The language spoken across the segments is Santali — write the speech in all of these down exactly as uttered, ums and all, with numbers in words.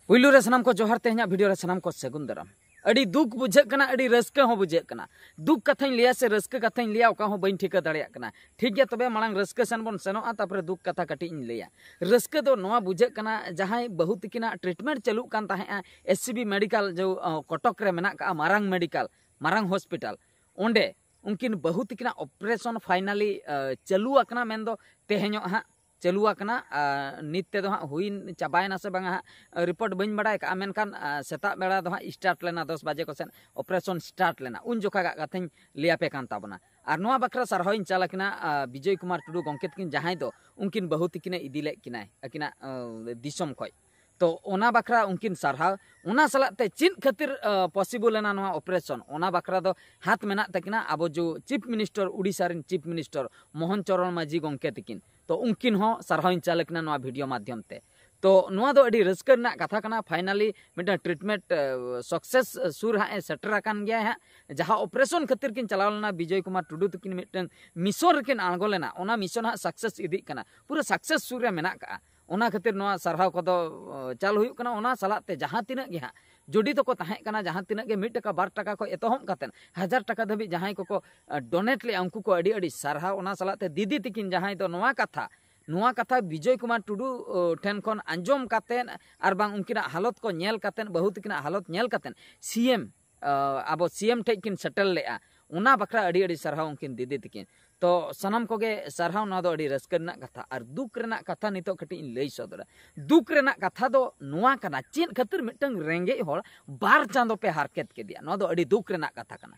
ᱯᱩᱭᱞᱩ ᱨᱮ ᱥᱟᱱᱟᱢ ᱠᱚ ᱡᱚᱦᱟᱨ, ᱛᱮᱦᱮᱧᱟᱜ ᱵᱷᱤᱰᱤᱭᱳ ᱨᱮ ᱥᱟᱱᱟᱢ ᱠᱚ ᱥᱟᱹᱜᱩᱱ ᱫᱟᱨᱟᱢ᱾ ᱟᱹᱰᱤ ᱫᱩᱠ ᱵᱩᱡᱷᱟᱹᱜ ᱠᱟᱱᱟ, ᱟᱹᱰᱤ ᱨᱟᱹᱥᱠᱟᱹ ᱦᱚᱸ ᱵᱩᱡᱷᱟᱹᱜ ᱠᱟᱱᱟ᱾ ᱫᱩᱠ ᱠᱟᱛᱷᱟᱧ ᱞᱟᱹᱭᱟ ᱥᱮ ᱨᱟᱹᱥᱠᱟᱹ ᱠᱟᱛᱷᱟᱧ ᱞᱟᱹᱭᱟ, ᱚᱠᱟ ᱦᱚᱸ ᱵᱟᱹᱧ ᱴᱷᱤᱠᱟᱹ ᱫᱟᱲᱮᱭᱟᱜ ᱠᱟᱱᱟ᱾ ᱴᱷᱤᱠ ᱜᱮᱭᱟ, ᱛᱚᱵᱮ ᱢᱟᱲᱟᱝ ᱨᱟᱹᱥᱠᱟᱹ ᱥᱮᱱ ᱵᱚᱱ ᱥᱮᱱᱚᱜᱼᱟ, ᱛᱟᱨᱯᱚᱨᱮ ᱫᱩᱠ ᱠᱟᱛᱷᱟ ᱠᱟᱹᱴᱤᱡ ᱤᱧ ᱞᱟᱹᱭᱟ᱾ ᱨᱟᱹᱥᱠᱟᱹ ᱫᱚ ᱱᱚᱣᱟ ᱵᱩᱡᱷᱟᱹᱜ ᱠᱟᱱᱟ, ᱡᱟᱦᱟᱸᱭ ᱵᱟᱹᱦᱩ ᱛᱤᱠᱤᱱᱟᱜ ᱴᱨᱤᱴᱢᱮᱱᱴ ᱪᱟᱹᱞᱩᱜ ᱠᱟᱱ ᱛᱟᱦᱮᱸᱜᱼᱟ ᱮᱥ ᱥᱤ ᱵᱤ ᱢᱮᱰᱤᱠᱟᱞ, ᱡᱮ, ᱚ, ᱠᱚᱴᱚᱠ ᱨᱮ ᱢᱮᱱᱟᱜ ᱠᱟᱜᱼᱟ, ᱢᱟᱨᱟᱝ ᱢᱮᱰᱤᱠᱟᱞ, ᱢᱟᱨᱟᱝ ᱦᱚᱥᱯᱤᱴᱟᱞ, ᱚᱸᱰᱮ ᱩᱱᱠᱤᱱ ᱵᱟᱹᱦᱩ ᱛᱤᱠᱤᱱᱟᱜ ᱚᱯᱟᱨᱮᱥᱚᱱ ᱯᱷᱟᱭᱱᱟᱞᱤ, ᱟ, ᱪᱟᱹᱞᱩ ᱟᱠᱟᱱᱟ, ᱢᱮᱱᱫᱚ ᱛᱮᱦᱮᱧᱚᱜ ᱦᱟᱸᱜ ᱪᱟᱹᱞᱩ ᱟᱠᱟᱱᱟ᱾ ᱟ, ᱱᱤᱛ ᱛᱮᱫᱚ ᱦᱟᱸᱜ ᱦᱩᱭ ᱪᱟᱵᱟᱭᱮᱱᱟ ᱥᱮ ᱵᱟᱝᱟ ᱦᱟᱸᱜ, ᱟ, ᱨᱤᱯᱳᱨᱴ ᱵᱟᱹᱧ ᱵᱟᱲᱟᱭ ᱠᱟᱜᱼᱟ, ᱢᱮᱱᱠᱷᱟᱱ, ᱟ, ᱥᱮᱛᱟᱜ ᱵᱮᱲᱟ ᱫᱚ ᱦᱟᱸᱜ ᱥᱴᱟᱨᱴ ᱞᱮᱱᱟ, ᱫᱚᱥ ᱵᱟᱡᱮ ᱠᱚ ᱥᱮᱫ ᱚᱯᱟᱨᱮᱥᱚᱱ ᱥᱴᱟᱨᱴ ᱞᱮᱱᱟ, ᱩᱱ ᱡᱚᱠᱷᱟᱜᱟᱜ ᱠᱟᱛᱷᱟᱧ ᱞᱟᱹᱭ ᱟᱯᱮ ᱠᱟᱱ ᱛᱟᱵᱚᱱᱟ᱾ ᱟᱨ ᱱᱚᱣᱟ ᱵᱟᱠᱷᱨᱟ ᱥᱟᱨᱦᱟᱣ ᱤᱧ ᱪᱟᱞ ᱟᱹᱠᱤᱱᱟ, ᱟ, ᱵᱤᱡᱚᱭ ᱠᱩᱢᱟᱨ ᱴᱩᱰᱩ ᱜᱚᱢᱠᱮ ᱛᱟᱹᱠᱤᱱ, ᱡᱟᱦᱟᱸᱭ ᱫᱚ ᱩᱱᱠᱤᱱ ᱵᱟᱹᱦᱩ ᱛᱤᱠᱤᱱᱮ ᱤᱫᱤ ᱞᱮᱫ ᱠᱤᱱᱟᱭ ᱟᱹᱠᱤᱱᱟᱜ, ᱟ, ᱫᱤᱥᱚᱢ ᱠᱷᱚᱡ᱾ ᱛᱚ ᱚᱱᱟ ᱵᱟᱠᱷᱨᱟ ᱩᱱᱠᱤᱱ ᱥᱟᱨᱦᱟᱣ᱾ ᱚᱱᱟ ᱥᱟᱞᱟᱜ ᱛᱮ ᱪᱮᱫ ᱠᱷᱟᱹᱛᱤᱨ, ᱟ, ᱯᱚᱥᱤᱵᱚᱞ ᱮᱱᱟ ᱱᱚᱣᱟ ᱚᱯᱟᱨᱮᱥᱚᱱ, ᱚᱱᱟ ᱵᱟᱠᱷᱨᱟ ᱫᱚ ᱦᱟᱛ ᱢᱮᱱᱟᱜ ᱛᱟᱹᱠᱤᱱᱟ ᱟᱵᱚ ᱡᱚ ᱪᱤᱯ ᱢᱤᱱᱤᱥᱴᱟᱨ, ᱩᱰᱤᱥᱟ ᱨᱮᱱ ᱪᱤᱯ ᱢᱤᱱᱤᱥᱴᱟᱨ ᱢᱳᱦᱚᱱ ᱪᱚᱨᱚᱬ ᱢᱟᱹᱡᱷᱤ ᱜᱚᱢᱠᱮ ᱛᱟᱹᱠᱤᱱ᱾ ᱛᱚ ᱩᱱᱠᱤᱱ ᱦᱚᱸ ᱥᱟᱨᱦᱟᱣ ᱤᱧ ᱪᱟᱞ ᱟᱹᱠᱤᱱᱟ ᱱᱚᱣᱟ ᱵᱷᱤᱰᱤᱭᱳ ᱢᱟᱫᱽᱫᱷᱚᱢ ᱛᱮ᱾ ᱛᱚ ᱱᱚᱣᱟ ᱫᱚ ᱟᱹᱰᱤ ᱨᱟᱹᱥᱠᱟᱹ ᱨᱮᱱᱟᱜ ᱠᱟᱛᱷᱟ ᱠᱟᱱᱟ, ᱯᱷᱟᱭᱱᱟᱞᱤ ᱢᱤᱫᱴᱟᱝ ᱴᱨᱤᱴᱢᱮᱱᱴ, ᱟ, ᱥᱟᱠᱥᱮᱥ ᱥᱩᱨ ᱦᱟᱸᱜ ᱮ ᱥᱮᱴᱮᱨ ᱟᱠᱟᱱ ᱜᱮᱭᱟ ᱦᱟᱸᱜ᱾ ᱡᱟᱦᱟᱸ ᱚᱯᱟᱨᱮᱥᱚᱱ ᱠᱷᱟᱹᱛᱤᱨ ᱠᱤᱱ ᱪᱟᱞᱟᱣ ᱞᱮᱱᱟ, ᱵᱤᱡᱚᱭ ᱠᱩᱢᱟᱨ ᱴᱩᱰᱩ ᱛᱟᱹᱠᱤᱱ ᱢᱤᱫᱴᱟᱝ ᱢᱤᱥᱚᱱ ᱨᱮᱠᱤᱱ ᱟᱬᱜᱚ ᱞᱮᱱᱟ, ᱚᱱᱟ ᱢᱤᱥᱚᱱ ᱦᱟᱸᱜ ᱥᱟᱠᱥᱮᱥ ᱤᱫᱤᱜ ᱠᱟᱱᱟ, ᱯᱩᱨᱟᱹ ᱥᱟᱠᱥᱮᱥ ᱥᱩᱨ ᱨᱮ ᱢᱮᱱᱟᱜ ᱠᱟᱜᱼᱟ᱾ ᱚᱱᱟ ᱠᱷᱟᱹᱛᱤᱨ ᱱᱚᱣᱟ ᱥᱟᱨᱦᱟᱣ ᱠᱚᱫᱚ, ᱚ, ᱪᱟᱞ ᱦᱩᱭᱩᱜ ᱠᱟᱱᱟ᱾ ᱚᱱᱟ ᱥᱟᱞᱟᱜ ᱛᱮ ᱡᱟᱦᱟᱸ ᱛᱤᱱᱟᱹᱜ ᱜᱮ ᱦᱟᱸᱜ ᱡᱚᱰᱤᱛ ᱠᱚ ᱛᱟᱦᱮᱸ ᱠᱟᱱᱟ, ᱡᱟᱦᱟᱸ ᱛᱤᱱᱟᱹᱜ ᱜᱮ ᱢᱤᱫ ᱴᱟᱠᱟ ᱵᱟᱨ ᱴᱟᱠᱟ ᱠᱷᱚᱱ ᱮᱛᱚᱦᱚᱵ ᱠᱟᱛᱮᱫ ᱦᱟᱡᱟᱨ ᱴᱟᱠᱟ ᱫᱷᱟᱹᱵᱤᱡ ᱡᱟᱦᱟᱸᱭ ᱠᱚᱠᱚ, ᱟ, ᱰᱳᱱᱮᱴ ᱞᱮᱜᱼᱟ, ᱩᱱᱠᱩ ᱠᱚ ᱟᱹᱰᱤ ᱟᱹᱰᱤ ᱥᱟᱨᱦᱟᱣ᱾ ᱚᱱᱟ ᱥᱟᱞᱟᱜ ᱛᱮ ᱫᱤᱫᱤ ᱛᱤᱠᱤᱱ ᱡᱟᱦᱟᱸᱭ ᱫᱚ ᱱᱚᱣᱟ ᱠᱟᱛᱷᱟ, ᱱᱚᱣᱟ ᱠᱟᱛᱷᱟ ᱵᱤᱡᱚᱭ ᱠᱩᱢᱟᱨ ᱴᱩᱰᱩ, ᱚ, ᱴᱷᱮᱱ ᱠᱷᱚᱱ ᱟᱸᱡᱚᱢ ᱠᱟᱛᱮᱫ ᱟᱨ ᱵᱟᱝ ᱩᱱᱠᱤᱱᱟᱜ ᱦᱟᱞᱚᱛ ᱠᱚ ᱧᱮᱞ ᱠᱟᱛᱮᱫ, ᱵᱟᱹᱦᱩ ᱛᱤᱠᱤᱱᱟᱜ ᱦᱟᱞᱚᱛ ᱧᱮᱞ ᱠᱟᱛᱮᱫ ᱥᱤ ᱮᱢ, ᱟ, ᱟᱵᱚ ᱥᱤ ᱮᱢ ᱴᱷᱮᱡ ᱠᱤᱱ ᱥᱮᱴᱮᱨ ᱞᱮᱜᱼᱟ, ᱚᱱᱟ ᱵᱟᱠᱷᱨᱟ ᱟᱹᱰᱤ ᱟᱹᱰᱤ ᱥᱟᱨᱦᱟᱣ ᱩᱱᱠᱤᱱ ᱫᱤᱫᱤ ᱛᱤᱠᱤᱱ᱾ ᱛᱚ ᱥᱟᱱᱟᱢ ᱠᱚᱜᱮ ᱥᱟᱨᱦᱟᱣ, ᱱᱚᱣᱟ ᱫᱚ ᱟᱹᱰᱤ ᱨᱟᱹᱥᱠᱟᱹ ᱨᱮᱱᱟᱜ ᱠᱟᱛᱷᱟ᱾ ᱟᱨ ᱫᱩᱠ ᱨᱮᱱᱟᱜ ᱠᱟᱛᱷᱟ ᱱᱤᱛᱚᱜ ᱠᱟᱹᱴᱤᱡ ᱤᱧ ᱞᱟᱹᱭ ᱥᱚᱫᱚᱨᱟ᱾ ᱫᱩᱠ ᱨᱮᱱᱟᱜ ᱠᱟᱛᱷᱟ ᱫᱚ ᱱᱚᱣᱟ ᱠᱟᱱᱟ, ᱪᱮᱫ ᱠᱷᱟᱹᱛᱤᱨ ᱢᱤᱫᱴᱟᱝ ᱨᱮᱸᱜᱮᱡ ᱦᱚᱲ ᱵᱟᱨ ᱪᱟᱸᱫᱚ ᱯᱮ ᱦᱟᱨᱠᱮᱛ ᱠᱮᱫᱮᱭᱟ? ᱱᱚᱣᱟ ᱫᱚ ᱟᱹᱰᱤ ᱫᱩᱠ ᱨᱮᱱᱟᱜ ᱠᱟᱛᱷᱟ ᱠᱟᱱᱟ᱾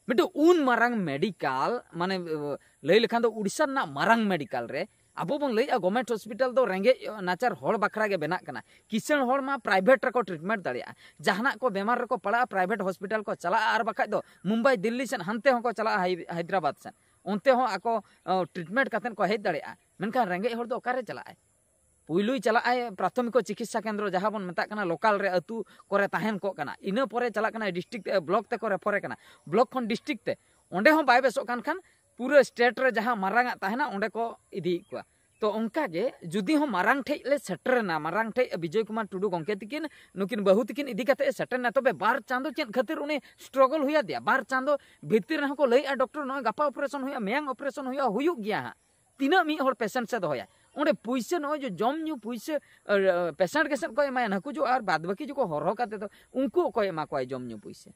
ᱢᱤᱫᱴᱟᱝ ᱩᱱ ᱢᱟᱨᱟᱝ ᱢᱮᱰᱤᱠᱟᱞ, ᱢᱟᱱᱮ, ᱞᱟᱹᱭ ᱞᱮᱠᱷᱟᱱ ᱫᱚ ᱩᱰᱤᱥᱟ ᱨᱮᱱᱟᱜ ᱢᱟᱨᱟᱝ ᱢᱮᱰᱤᱠᱟᱞ ᱨᱮ ᱟᱵᱚ ᱵᱚᱱ ᱞᱟᱹᱭᱮᱜᱼᱟ ᱜᱚᱵᱷᱢᱮᱱᱴ ᱦᱚᱥᱯᱤᱴᱟᱞ ᱫᱚ ᱨᱮᱸᱜᱮᱡ ᱱᱟᱪᱟᱨ ᱦᱚᱲ ᱵᱟᱠᱷᱨᱟ ᱜᱮ ᱵᱮᱱᱟᱜ ᱠᱟᱱᱟ᱾ ᱠᱤᱥᱟᱹᱬ ᱦᱚᱲ ᱢᱟ ᱯᱨᱟᱭᱵᱷᱮᱴ ᱨᱮᱠᱚ ᱴᱨᱤᱴᱢᱮᱱᱴ ᱫᱟᱲᱮᱭᱟᱜᱼᱟ, ᱡᱟᱦᱟᱱᱟᱜ ᱠᱚ ᱵᱮᱢᱟᱨ ᱨᱮᱠᱚ ᱯᱟᱲᱟᱜᱼᱟ, ᱯᱨᱟᱭᱵᱷᱮᱴ ᱦᱚᱥᱯᱤᱴᱟᱞ ᱠᱚ ᱪᱟᱞᱟᱜᱼᱟ, ᱟᱨ ᱵᱟᱠᱷᱟᱡ ᱫᱚ ᱢᱩᱢᱵᱟᱭ, ᱫᱤᱞᱞᱤ ᱥᱮᱫ ᱦᱟᱱᱛᱮ ᱦᱚᱸᱠᱚ ᱪᱟᱞᱟᱜᱼᱟ, ᱦᱟᱭ-, ᱦᱟᱭᱫᱨᱟᱵᱟᱫᱽ ᱥᱮᱫ, ᱚᱱᱛᱮ ᱦᱚᱸ ᱟᱠᱚ, ᱚ, ᱴᱨᱤᱴᱢᱮᱱᱴ ᱠᱟᱛᱮᱫ ᱠᱚ ᱦᱮᱡ ᱫᱟᱲᱮᱭᱟᱜᱼᱟ᱾ ᱢᱮᱱᱠᱷᱟᱱ ᱨᱮᱸᱜᱮᱡ ᱦᱚᱲ ᱫᱚ ᱚᱠᱟᱨᱮ ᱪᱟᱞᱟᱜᱼᱟᱭ? ᱯᱩᱭᱞᱩᱭ ᱪᱟᱞᱟᱜᱼᱟᱭ ᱯᱨᱟᱛᱷᱚᱢᱤᱠ ᱪᱤᱠᱤᱛᱥᱟ ᱠᱮᱱᱫᱨᱚ, ᱡᱟᱦᱟᱸ ᱵᱚᱱ ᱢᱮᱛᱟᱜ ᱠᱟᱱᱟ ᱞᱳᱠᱟᱞ ᱨᱮ, ᱟᱹᱛᱩ ᱠᱚᱨᱮ ᱛᱟᱦᱮᱱ ᱠᱚᱜ ᱠᱟᱱᱟ, ᱤᱱᱟᱹ ᱯᱚᱨᱮ ᱪᱟᱞᱟᱜ ᱠᱟᱱᱟ ᱰᱤᱥᱴᱨᱤᱠᱴ, ᱮ, ᱵᱞᱚᱠ ᱛᱮᱠᱚ ᱨᱮᱯᱷᱟᱨᱮ ᱠᱟᱱᱟ, ᱵᱞᱚᱠ ᱠᱷᱚᱱ ᱰᱤᱥᱴᱨᱤᱠᱴ ᱛᱮ, ᱚᱸᱰᱮ ᱦᱚᱸ ᱵᱟᱭ ᱵᱮᱥᱚᱜ ᱠᱟᱱ ᱠᱷᱟᱱ ᱯᱩᱨᱟᱹ ᱥᱴᱮᱴ ᱨᱮ ᱡᱟᱦᱟᱸ ᱢᱟᱨᱟᱝ ᱟᱜ ᱛᱟᱦᱮᱱᱟ ᱚᱸᱰᱮ ᱠᱚ ᱤᱫᱤᱭᱮᱫ ᱠᱚᱣᱟ᱾ ᱛᱚ ᱚᱱᱠᱟ ᱜᱮ ᱡᱩᱫᱤ ᱦᱚᱸ ᱢᱟᱨᱟᱝ ᱴᱷᱮᱡ ᱞᱮ ᱥᱮᱴᱮᱨᱮᱱᱟ, ᱢᱟᱨᱟᱝ ᱴᱷᱮᱡ ᱵᱤᱡᱚᱭ ᱠᱩᱢᱟᱨ ᱴᱩᱰᱩ ᱜᱚᱢᱠᱮ ᱛᱤᱠᱤᱱ ᱱᱩᱠᱤᱱ ᱵᱟᱹᱦᱩ ᱛᱤᱠᱤᱱ ᱤᱫᱤ ᱠᱟᱛᱮ ᱮ ᱥᱮᱴᱮᱨᱮᱱᱟ, ᱛᱚᱵᱮ ᱵᱟᱨ ᱪᱟᱸᱫᱚ ᱪᱮᱫ ᱠᱷᱟᱹᱛᱤᱨ ᱩᱱᱤ ᱥᱴᱨᱚᱜᱚᱞ ᱦᱩᱭ ᱟᱫᱮᱭᱟ? ᱵᱟᱨ ᱪᱟᱸᱫᱚ ᱵᱷᱤᱛᱤᱨ ᱨᱮᱦᱚᱸ ᱠᱚ ᱞᱟᱹᱭᱮᱫᱼᱟ ᱰᱚᱠᱴᱚᱨ, ᱱᱚᱜᱼᱚᱭ ᱜᱟᱯᱟ ᱚᱯᱟᱨᱮᱥᱚᱱ ᱦᱩᱭᱩᱜᱼᱟ, ᱢᱮᱭᱟᱝ ᱚᱯᱟᱨᱮᱥᱚᱱ ᱦᱩᱭᱩᱜᱼᱟ, ᱦᱩᱭᱩᱜ ᱜᱮᱭᱟ ᱦᱟᱸᱜ᱾ ᱛᱤᱱᱟᱹᱜ ᱢᱤᱫ ᱦᱚᱲ ᱯᱮᱥᱮᱱᱴ ᱥᱮ ᱫᱚᱦᱚᱭᱟ? ᱚᱸᱰᱮ ᱯᱩᱭᱥᱟᱹ, ᱱᱚᱜᱼᱚᱭ ᱡᱮ ᱡᱚᱢ ᱧᱩ ᱯᱩᱭᱥᱟᱹ ᱯᱮᱥᱮᱱᱴ ᱜᱮᱥᱮ ᱠᱚ ᱮᱢᱟᱭᱟ ᱱᱟᱠᱩ ᱡᱚ, ᱟᱨ ᱵᱟᱫ ᱵᱟᱹᱠᱤ ᱡᱚᱠᱚ ᱦᱚᱨᱦᱚ ᱠᱟᱛᱮ ᱫᱚ ᱩᱱᱠᱩ ᱚᱠᱚᱭ ᱮᱢᱟ ᱠᱚᱣᱟᱭ ᱡᱚᱢ ᱧᱩ ᱯᱩᱭᱥᱟᱹ?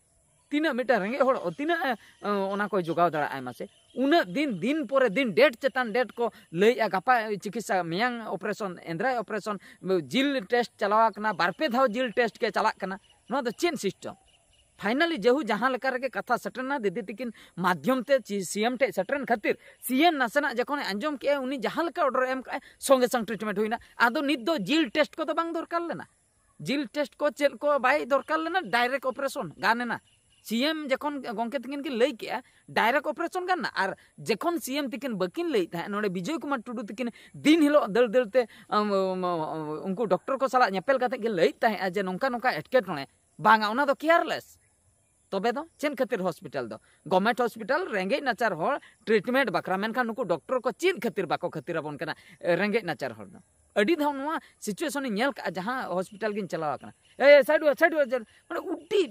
ᱛᱤᱱᱟᱹᱜ ᱢᱤᱫᱴᱟᱝ ᱨᱮᱸᱜᱮᱡ ᱦᱚᱲ ᱛᱤᱱᱟᱹᱜ ᱮ, ᱚᱱᱟ ᱠᱚᱭ ᱡᱚᱜᱟᱣ ᱫᱟᱲᱮᱭᱟᱜᱼᱟ ᱢᱟᱥᱮ? ᱩᱱᱟᱹᱜ ᱫᱤᱱ, ᱫᱤᱱ ᱯᱚᱨᱮ ᱫᱤᱱ, ᱰᱮᱴ ᱪᱮᱛᱟᱱ ᱰᱮᱴ ᱠᱚ ᱞᱟᱹᱭᱮᱜᱼᱟ, ᱜᱟᱯᱟ ᱪᱤᱠᱤᱛᱥᱟ, ᱢᱮᱭᱟᱝ ᱚᱯᱟᱨᱮᱥᱚᱱ, ᱮᱸᱫᱽᱨᱟᱭ ᱚᱯᱟᱨᱮᱥᱚᱱ, ᱡᱤᱞ ᱴᱮᱥᱴ ᱪᱟᱞᱟᱣ ᱟᱠᱟᱱᱟ, ᱵᱟᱨ ᱯᱮ ᱫᱷᱟᱣ ᱡᱤᱞ ᱴᱮᱥᱴ ᱜᱮ ᱪᱟᱞᱟᱜ ᱠᱟᱱᱟ᱾ ᱱᱚᱣᱟ ᱫᱚ ᱪᱮᱫ ᱥᱤᱥᱴᱮᱢ? ᱯᱷᱟᱭᱱᱟᱞᱤ ᱡᱮᱦᱩ ᱡᱟᱦᱟᱸ ᱞᱮᱠᱟ ᱨᱮᱜᱮ ᱠᱟᱛᱷᱟ ᱥᱮᱴᱮᱨᱱᱟ, ᱫᱤᱫᱤ ᱛᱤᱠᱤᱱ ᱢᱟᱫᱽᱫᱷᱚᱢ ᱛᱮ ᱥᱤ ᱮᱢ ᱴᱷᱮᱡ ᱥᱮᱴᱮᱨᱮᱱ ᱠᱷᱟᱹᱛᱤᱨ ᱥᱤ ᱮᱢ ᱱᱟᱥᱮᱱᱟᱜ ᱡᱚᱠᱷᱚᱱᱮ ᱟᱸᱡᱚᱢ ᱠᱮᱜᱼᱟ, ᱩᱱᱤ ᱡᱟᱦᱟᱸ ᱞᱮᱠᱟ ᱚᱨᱰᱟᱨ ᱮ ᱮᱢ ᱠᱟᱜᱼᱟ, ᱥᱚᱸᱜᱮ ᱥᱚᱝ ᱴᱨᱤᱴᱢᱮᱱᱴ ᱦᱩᱭᱱᱟ᱾ ᱟᱫᱚ ᱱᱤᱛ ᱫᱚ ᱡᱤᱞ ᱴᱮᱥᱴ ᱠᱚᱫᱚ ᱵᱟᱝ ᱫᱚᱨᱠᱟᱨ ᱞᱮᱱᱟ᱾ ᱡᱤᱞ ᱴᱮᱥᱴ ᱠᱚ ᱪᱮᱫ ᱠᱚ ᱵᱟᱭ ᱫᱚᱨᱠᱟᱨ ᱞᱮᱱᱟ, ᱰᱟᱭᱨᱮᱠᱴ ᱚᱯᱟᱨᱮᱥᱚᱱ ᱜᱟᱱ ᱮᱱᱟ᱾ ᱥᱤ ᱮᱢ ᱡᱚᱠᱷᱚᱱ ᱜᱚᱢᱠᱮ ᱛᱤᱠᱤᱱ ᱠᱤᱱ ᱞᱟᱹᱭ ᱠᱮᱜᱼᱟ, ᱰᱟᱭᱨᱮᱠᱴ ᱚᱯᱟᱨᱮᱥᱚᱱ ᱜᱟᱱ ᱮᱱᱟ᱾ ᱟᱨ ᱡᱚᱠᱷᱚᱱ ᱥᱤ ᱮᱢ ᱛᱤᱠᱤᱱ ᱵᱟᱹᱠᱤᱱ ᱞᱟᱹᱭᱮᱫ ᱛᱟᱦᱮᱸᱫ, ᱱᱚᱰᱮ ᱵᱤᱡᱚᱭ ᱠᱩᱢᱟᱨ ᱴᱩᱰᱩ ᱛᱤᱠᱤᱱ ᱫᱤᱱ ᱦᱤᱞᱳᱜ ᱫᱟᱹᱲ ᱫᱟᱹᱲ ᱛᱮ, ᱟᱢ, ᱟᱢ, ᱟᱢ, ᱩᱱᱠᱩ ᱰᱚᱠᱴᱚᱨ ᱠᱚ ᱥᱟᱞᱟᱜ ᱧᱮᱯᱮᱞ ᱠᱟᱛᱮ ᱠᱤᱱ ᱞᱟᱹᱭᱮᱫ ᱛᱟᱦᱮᱸᱫᱼᱟ ᱡᱮ ᱱᱚᱝᱠᱟ ᱱᱚᱝᱠᱟ ᱮᱴᱠᱮᱴᱚᱬᱮ, ᱵᱟᱝᱟ, ᱚᱱᱟ ᱫᱚ ᱠᱮᱭᱟᱨᱞᱮᱥ᱾ ᱛᱚᱵᱮ ᱫᱚ ᱪᱮᱫ ᱠᱷᱟᱹᱛᱤᱨ ᱦᱚᱥᱯᱤᱴᱟᱞ ᱫᱚ, ᱜᱚᱵᱷᱚᱨᱱᱢᱮᱱᱴ ᱦᱚᱥᱯᱤᱴᱟᱞ, ᱨᱮᱸᱜᱮᱡ ᱱᱟᱪᱟᱨ ᱦᱚᱲ ᱴᱨᱤᱴᱢᱮᱱᱴ ᱵᱟᱠᱷᱨᱟ, ᱢᱮᱱᱠᱷᱟᱱ ᱱᱩᱠᱩ ᱰᱚᱠᱴᱚᱨ ᱠᱚ ᱪᱮᱫ ᱠᱷᱟᱹᱛᱤᱨ ᱵᱟᱠᱚ ᱠᱷᱟᱹᱛᱤᱨ ᱟᱵᱚᱱ ᱠᱟᱱᱟ? ᱮ, ᱨᱮᱸᱜᱮᱡ ᱱᱟᱪᱟᱨ ᱦᱚᱲ ᱫᱚ ᱟᱹᱰᱤ ᱫᱷᱟᱣ ᱱᱚᱣᱟ ᱥᱤᱪᱩᱭᱮᱥᱚᱱ ᱤᱧ ᱧᱮᱞ ᱠᱟᱜᱼᱟ, ᱡᱟᱦᱟᱸ ᱦᱚᱥᱯᱤᱴᱟᱞ ᱜᱤᱧ ᱪᱟᱞᱟᱣ ᱟᱠᱟᱱᱟ, "ᱮ, ᱥᱟᱭᱤᱰ ᱚᱜ, ᱥᱟᱭᱤᱰ ᱚᱜ", ᱢᱟᱱᱮ ᱩᱰᱤ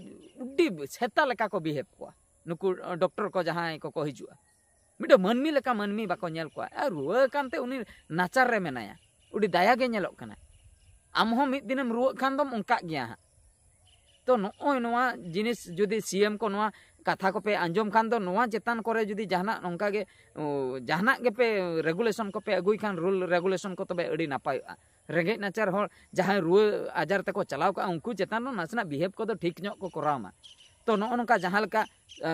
ᱩᱰᱤ ᱥᱮᱛᱟ ᱞᱮᱠᱟ ᱠᱚ ᱵᱤᱦᱮᱵᱽ ᱠᱚᱣᱟ ᱱᱩᱠᱩ ᱰᱚᱠᱴᱚᱨ ᱠᱚ ᱡᱟᱦᱟᱸᱭ ᱠᱚᱠᱚ ᱦᱤᱡᱩᱜᱼᱟ᱾ ᱢᱤᱫᱴᱟᱝ ᱢᱟᱹᱱᱢᱤ ᱞᱮᱠᱟ ᱢᱟᱹᱱᱢᱤ ᱵᱟᱠᱚ ᱧᱮᱞ ᱠᱚᱣᱟ᱾ ᱟᱨ ᱨᱩᱣᱟᱹ ᱟᱠᱟᱱᱛᱮ ᱩᱱᱤ ᱱᱟᱪᱟᱨ ᱨᱮ ᱢᱮᱱᱟᱭᱟ, ᱟᱹᱰᱤ ᱫᱟᱭᱟ ᱜᱮ ᱧᱮᱞᱚᱜ ᱠᱟᱱᱟ᱾ ᱟᱢ ᱦᱚᱸ ᱢᱤᱫ ᱫᱤᱱᱮᱢ ᱨᱩᱣᱟᱹᱜ ᱠᱷᱟᱱ ᱫᱚᱢ ᱚᱱᱠᱟᱜ ᱜᱮᱭᱟ ᱦᱟᱸᱜ᱾ ᱛᱚ ᱱᱚᱜᱼᱚᱭ ᱱᱚᱣᱟ ᱡᱤᱱᱤᱥ ᱡᱩᱫᱤ ᱥᱤ ᱮᱢ ᱠᱚ ᱱᱚᱣᱟ ᱠᱟᱛᱷᱟ ᱠᱚᱯᱮ ᱟᱸᱡᱚᱢ ᱠᱷᱟᱱ ᱫᱚ, ᱱᱚᱣᱟ ᱪᱮᱛᱟᱱ ᱠᱚᱨᱮ ᱡᱩᱫᱤ ᱡᱟᱦᱟᱱᱟᱜ ᱱᱚᱝᱠᱟ ᱜᱮ, ᱚ, ᱡᱟᱦᱟᱱᱟᱜ ᱜᱮᱯᱮ ᱨᱮᱜᱩᱞᱮᱥᱚᱱ ᱠᱚᱯᱮ ᱟᱹᱜᱩᱭ ᱠᱷᱟᱱ, ᱨᱩᱞ ᱨᱮᱜᱩᱞᱮᱥᱚᱱ ᱠᱚ, ᱛᱚᱵᱮ ᱟᱹᱰᱤ ᱱᱟᱯᱟᱭᱚᱜᱼᱟ᱾ ᱨᱮᱸᱜᱮᱡ ᱱᱟᱪᱟᱨ ᱦᱚᱲ ᱡᱟᱦᱟᱸᱭ ᱨᱩᱣᱟᱹ ᱟᱡᱟᱨ ᱛᱮᱠᱚ ᱪᱟᱞᱟᱣ ᱠᱚᱜᱼᱟ, ᱩᱱᱠᱩ ᱪᱮᱛᱟᱱ ᱨᱮ ᱱᱟᱥᱮᱱᱟᱜ ᱵᱤᱦᱮᱵᱽ ᱠᱚᱫᱚ ᱴᱷᱤᱠ ᱧᱚᱜ ᱠᱚ ᱠᱚᱨᱟᱣ ᱢᱟ᱾ ᱛᱚ ᱱᱚᱜᱼᱚ ᱱᱚᱝᱠᱟ ᱡᱟᱦᱟᱸ ᱞᱮᱠᱟ, ᱟ,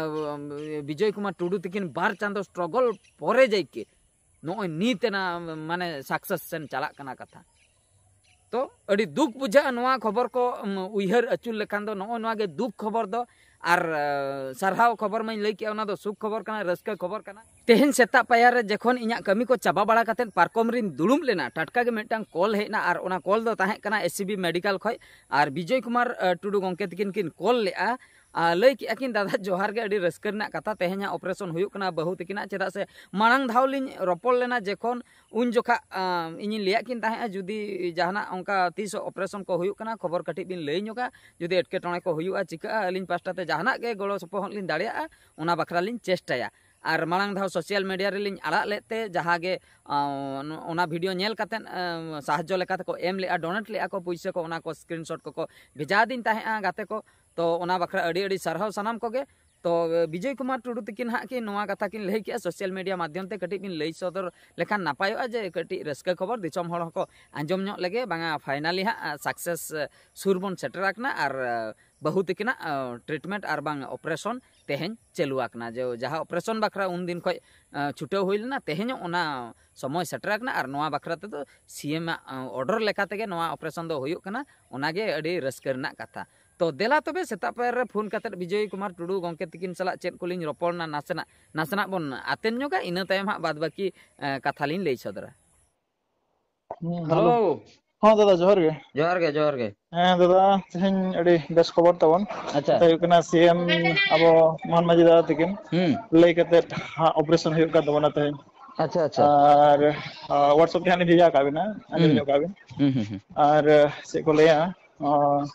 ᱵᱤᱡᱚᱭ ᱠᱩᱢᱟᱨ ᱴᱩᱰᱩ ᱛᱤᱠᱤᱱ ᱵᱟᱨ ᱪᱟᱸᱫᱚ ᱥᱴᱨᱚᱜᱚᱞ ᱯᱚᱨᱮ ᱡᱟᱭᱠᱮ ᱱᱚᱜᱼᱚᱭ ᱱᱤᱛ ᱮᱱᱟ, ᱢᱟᱱᱮ, ᱥᱟᱠᱥᱮᱥ ᱥᱮᱱ ᱪᱟᱞᱟᱜ ᱠᱟᱱᱟ ᱠᱟᱛᱷᱟ᱾ ᱛᱚ ᱟᱹᱰᱤ ᱫᱩᱠ ᱵᱩᱡᱷᱟᱹᱜᱼᱟ ᱱᱚᱣᱟ ᱠᱷᱚᱵᱚᱨ ᱠᱚ, ᱩᱢ, ᱩᱭᱦᱟᱹᱨ ᱟᱹᱪᱩᱨ ᱞᱮᱠᱷᱟᱱ ᱫᱚ᱾ ᱱᱚᱜᱼᱚᱭ ᱱᱚᱣᱟ ᱜᱮ ᱫᱩᱠ ᱠᱷᱚᱵᱚᱨ ᱫᱚ᱾ ᱟᱨ, ᱟ, ᱥᱟᱨᱦᱟᱣ ᱠᱷᱚᱵᱚᱨ ᱢᱟᱧ ᱞᱟᱹᱭ ᱠᱮᱜᱼᱟ, ᱚᱱᱟ ᱫᱚ ᱥᱩᱠ ᱠᱷᱚᱵᱚᱨ ᱠᱟᱱᱟ, ᱨᱟᱹᱥᱠᱟᱹ ᱠᱷᱚᱵᱚᱨ ᱠᱟᱱᱟ᱾ ᱛᱮᱦᱮᱧ ᱥᱮᱛᱟᱜ ᱯᱟᱭᱟᱨ ᱨᱮ ᱡᱚᱠᱷᱚᱱ ᱤᱧᱟᱹᱜ ᱠᱟᱹᱢᱤ ᱠᱚ ᱪᱟᱵᱟ ᱵᱟᱲᱟ ᱠᱟᱛᱮᱫ ᱯᱟᱨᱠᱚᱢ ᱨᱤᱧ ᱫᱩᱲᱩᱵ ᱞᱮᱱᱟ, ᱴᱟᱴᱠᱟ ᱜᱮ ᱢᱤᱫᱴᱟᱝ ᱠᱚᱞ ᱦᱮᱡ ᱮᱱᱟ, ᱟᱨ ᱚᱱᱟ ᱠᱚᱞ ᱫᱚ ᱛᱟᱦᱮᱸ ᱠᱟᱱᱟ ᱮᱥ ᱥᱤ ᱵᱤ ᱢᱮᱰᱤᱠᱮᱞ ᱠᱷᱚᱡ᱾ ᱟᱨ ᱵᱤᱡᱚᱭ ᱠᱩᱢᱟᱨ, ᱟ, ᱴᱩᱰᱩ ᱜᱚᱢᱠᱮ ᱛᱤᱠᱤᱱ ᱠᱤᱱ ᱠᱚᱞ ᱞᱮᱜᱼᱟ, ᱟᱨ ᱞᱟᱹᱭ ᱠᱮᱜᱼᱟ ᱠᱤᱱ, ᱫᱟᱫᱟ ᱡᱚᱦᱟᱨ ᱜᱮ, ᱟᱹᱰᱤ ᱨᱟᱹᱥᱠᱟᱹ ᱨᱮᱱᱟᱜ ᱠᱟᱛᱷᱟ, ᱛᱮᱦᱮᱧ ᱦᱟᱸᱜ ᱚᱯᱟᱨᱮᱥᱚᱱ ᱦᱩᱭᱩᱜ ᱠᱟᱱᱟ ᱵᱟᱹᱦᱩ ᱛᱟᱹᱠᱤᱱᱟᱜ, ᱪᱮᱫᱟᱜ ᱥᱮ ᱢᱟᱲᱟᱝ ᱫᱷᱟᱣ ᱞᱤᱧ ᱨᱚᱯᱚᱲ ᱞᱮᱱᱟ ᱡᱚᱠᱷᱚᱱ, ᱩᱱ ᱡᱚᱠᱷᱟ, ᱟᱸ, ᱤᱧᱤᱧ ᱞᱟᱹᱭᱟᱫ ᱠᱤᱱ ᱛᱟᱦᱮᱸᱜᱼᱟ, ᱡᱩᱫᱤ ᱡᱟᱦᱟᱱᱟᱜ ᱚᱱᱠᱟ ᱛᱤᱥ ᱚᱯᱟᱨᱮᱥᱚᱱ ᱠᱚ ᱦᱩᱭᱩᱜ ᱠᱟᱱᱟ, ᱠᱷᱚᱵᱚᱨ ᱠᱟᱹᱴᱤᱡ ᱵᱤᱱ ᱞᱟᱹᱭ ᱧᱚᱜᱟ, ᱡᱩᱫᱤ ᱮᱴᱠᱮᱴᱚᱬᱮ ᱠᱚ ᱦᱩᱭᱩᱜᱼᱟ, ᱪᱤᱠᱟᱹᱜᱼᱟ, ᱟᱹᱞᱤᱧ ᱯᱟᱥᱴᱟ ᱛᱮ ᱡᱟᱦᱟᱱᱟᱜ ᱜᱮ ᱜᱚᱲᱚ ᱥᱚᱯᱚᱦᱚᱫ ᱞᱤᱧ ᱫᱟᱲᱮᱭᱟᱜᱼᱟ, ᱚᱱᱟ ᱵᱟᱠᱷᱨᱟ ᱞᱤᱧ ᱪᱮᱥᱴᱟᱭᱟ᱾ ᱟᱨ ᱢᱟᱲᱟᱝ ᱫᱷᱟᱣ ᱥᱳᱥᱟᱞ ᱢᱤᱰᱤᱭᱟ ᱨᱮᱞᱤᱧ ᱟᱲᱟᱜ ᱞᱮᱫ ᱛᱮ, ᱡᱟᱦᱟᱸ ᱜᱮ, ᱟᱸ, ᱚᱱᱟ ᱵᱷᱤᱰᱤᱭᱳ ᱧᱮᱞ ᱠᱟᱛᱮᱫ, ᱟᱸ, ᱥᱟᱦᱟᱡᱽᱡᱚ ᱞᱮᱠᱟ ᱛᱮᱠᱚ ᱮᱢ ᱞᱮᱜᱼᱟ, ᱰᱳᱱᱮᱴ ᱞᱮᱜᱼᱟ ᱠᱚ, ᱯᱩᱭᱥᱟᱹ ᱠᱚ, ᱚᱱᱟ ᱠᱚ ᱥᱠᱨᱤᱱᱥᱚᱴ ᱠᱚᱠᱚ ᱵᱷᱮᱡᱟ ᱟᱹᱫᱤᱧ ᱛᱟᱦᱮᱸᱜᱼᱟ ᱜᱟᱛᱮ ᱠᱚ᱾ ᱛᱚ ᱚᱱᱟ ᱵᱟᱠᱷᱨᱟ ᱟᱹᱰᱤ ᱟᱹᱰᱤ ᱥᱟᱨᱦᱟᱣ ᱥᱟᱱᱟᱢ ᱠᱚᱜᱮ᱾ ᱛᱚ ᱵᱤᱡᱚᱭ ᱠᱩᱢᱟᱨ ᱴᱩᱰᱩ ᱛᱤᱠᱤᱱ ᱦᱟᱸᱜ ᱠᱤᱱ ᱱᱚᱣᱟ ᱠᱟᱛᱷᱟ ᱠᱤᱱ ᱞᱟᱹᱭ ᱠᱮᱜᱼᱟ, ᱥᱳᱥᱟᱞ ᱢᱤᱰᱤᱭᱟ ᱢᱟᱫᱽᱫᱷᱚᱢ ᱛᱮ ᱠᱟᱹᱴᱤᱡ ᱵᱤᱱ ᱞᱟᱹᱭ ᱥᱚᱫᱚᱨ ᱞᱮᱠᱷᱟᱱ ᱱᱟᱯᱟᱭᱚᱜᱼᱟ, ᱡᱮ ᱠᱟᱹᱴᱤᱡ ᱨᱟᱹᱥᱠᱟᱹ ᱠᱷᱚᱵᱚᱨ ᱫᱤᱥᱚᱢ ᱦᱚᱲ ᱦᱚᱸᱠᱚ ᱟᱸᱡᱚᱢ ᱧᱚᱜ ᱞᱮᱜᱮ, ᱵᱟᱝᱟ ᱯᱷᱟᱭᱱᱟᱞᱤ ᱦᱟᱸᱜ ᱥᱟᱠᱥᱮᱥ ᱥᱩᱨ ᱵᱚᱱ ᱥᱮᱴᱮᱨ ᱟᱠᱟᱱᱟ ᱟᱨ ᱵᱟᱹᱦᱩ ᱛᱤᱠᱤᱱᱟᱜ ᱴᱨᱤᱴᱢᱮᱱᱴ ᱟᱨ ᱵᱟᱝ ᱚᱯᱟᱨᱮᱥᱚᱱ ᱛᱮᱦᱮᱧ ᱪᱟᱹᱞᱩ ᱟᱠᱟᱱᱟ, ᱡᱮ ᱡᱟᱦᱟᱸ ᱚᱯᱟᱨᱮᱥᱚᱱ ᱵᱟᱠᱷᱨᱟ ᱩᱱ ᱫᱤᱱ ᱠᱷᱚᱡ ᱪᱷᱩᱴᱟᱹᱣ ᱦᱩᱭ ᱞᱮᱱᱟ, ᱛᱮᱦᱮᱧ ᱦᱚᱸ ᱚᱱᱟ ᱥᱚᱢᱚᱭ ᱥᱮᱴᱮᱨ ᱟᱠᱟᱱᱟ ᱟᱨ ᱱᱚᱣᱟ ᱵᱟᱠᱷᱨᱟ ᱛᱮᱫᱚ ᱥᱤ ᱮᱢ ᱟᱜ ᱚᱰᱟᱨ ᱞᱮᱠᱟ ᱛᱮᱜᱮ ᱱᱚᱣᱟ ᱚᱯᱟᱨᱮᱥᱚᱱ ᱫᱚ ᱦᱩᱭᱩᱜ ᱠᱟᱱᱟ᱾ ᱚᱱᱟᱜᱮ ᱟᱹᱰᱤ ᱨᱟᱹᱥᱠᱟᱹ ᱨᱮᱱᱟᱜ ᱠᱟᱛᱷᱟ᱾ ᱛᱚ ᱫᱮᱞᱟ ᱛᱚᱵᱮ ᱥᱮᱛᱟᱜ ᱯᱟᱭᱟᱨ ᱨᱮ ᱯᱷᱳᱱ ᱠᱟᱛᱮᱫ ᱵᱤᱡᱚᱭ ᱠᱩᱢᱟᱨ ᱴᱩᱰᱩ ᱜᱚᱢᱠᱮ ᱛᱤᱠᱤᱱ ᱥᱟᱞᱟᱜ ᱪᱮᱫ ᱠᱚᱞᱤᱧ ᱨᱚᱯᱚᱲ ᱮᱱᱟ, ᱱᱟᱥᱮᱱᱟᱜ, ᱱᱟᱥᱮᱱᱟᱜ ᱵᱚᱱ ᱟᱛᱮᱱ ᱧᱚᱜᱟ, ᱤᱱᱟᱹ ᱛᱟᱭᱚᱢ ᱦᱟᱸᱜ ᱵᱟᱫ ᱵᱟᱹᱠᱤ, ᱮ, ᱠᱟᱛᱷᱟ ᱞᱤᱧ ᱞᱟᱹᱭ ᱥᱚᱫᱚᱨᱟ᱾ ᱦᱩᱸ, ᱦᱮᱞᱳ᱾ ᱦᱮᱞᱳ᱾ ᱦᱚᱸ ᱫᱟᱫᱟ, ᱡᱚᱦᱟᱨ ᱜᱮ᱾ ᱡᱚᱦᱟᱨ ᱜᱮ, ᱡᱚᱦᱟᱨ ᱜᱮ᱾ ᱦᱮᱸ ᱫᱟᱫᱟ, ᱛᱮᱦᱮᱧ ᱟᱹᱰᱤ ᱵᱮᱥ ᱠᱷᱚᱵᱚᱨ ᱛᱟᱵᱚᱱ᱾ ᱟᱪᱪᱷᱟ᱾ ᱠᱟᱛᱷᱟ ᱦᱩᱭᱩᱜ ᱠᱟᱱᱟ, ᱥᱤ ᱮᱢ ᱟᱵᱚ ᱢᱳᱦᱚᱱ ᱢᱟᱹᱡᱷᱤ ᱫᱟᱫᱟ ᱛᱤᱠᱤᱱ ᱦᱩᱸ᱾ ᱞᱟᱹᱭ ᱠᱟᱛᱮᱫ ᱦᱟᱸᱜ ᱚᱯᱟᱨᱮᱥᱚᱱ ᱦᱩᱭᱩᱜ ᱠᱟᱱ ᱛᱟᱵᱚᱱᱟ ᱛᱮᱦᱮᱧ᱾ ᱟᱪᱪᱷᱟ, ᱟᱪᱪᱷᱟ᱾ ᱟᱨ, ᱟ, WhatsApp ᱛᱮ ᱦᱟᱸᱜ ᱞᱤᱧ ᱵᱷᱮᱡᱟ ᱟᱠᱟᱫ ᱵᱤᱱᱟ, ᱟᱸᱡᱚᱢ ᱦᱩᱸ᱾ ᱧᱚᱜ ᱠᱟᱜ ᱵᱤᱱ᱾ ᱦᱩᱸ, ᱦᱩᱸ, ᱦᱩᱸ᱾ ᱟᱨ, ᱪᱮᱫ ᱠᱚ ᱞᱟᱹᱭᱟ, ᱚ,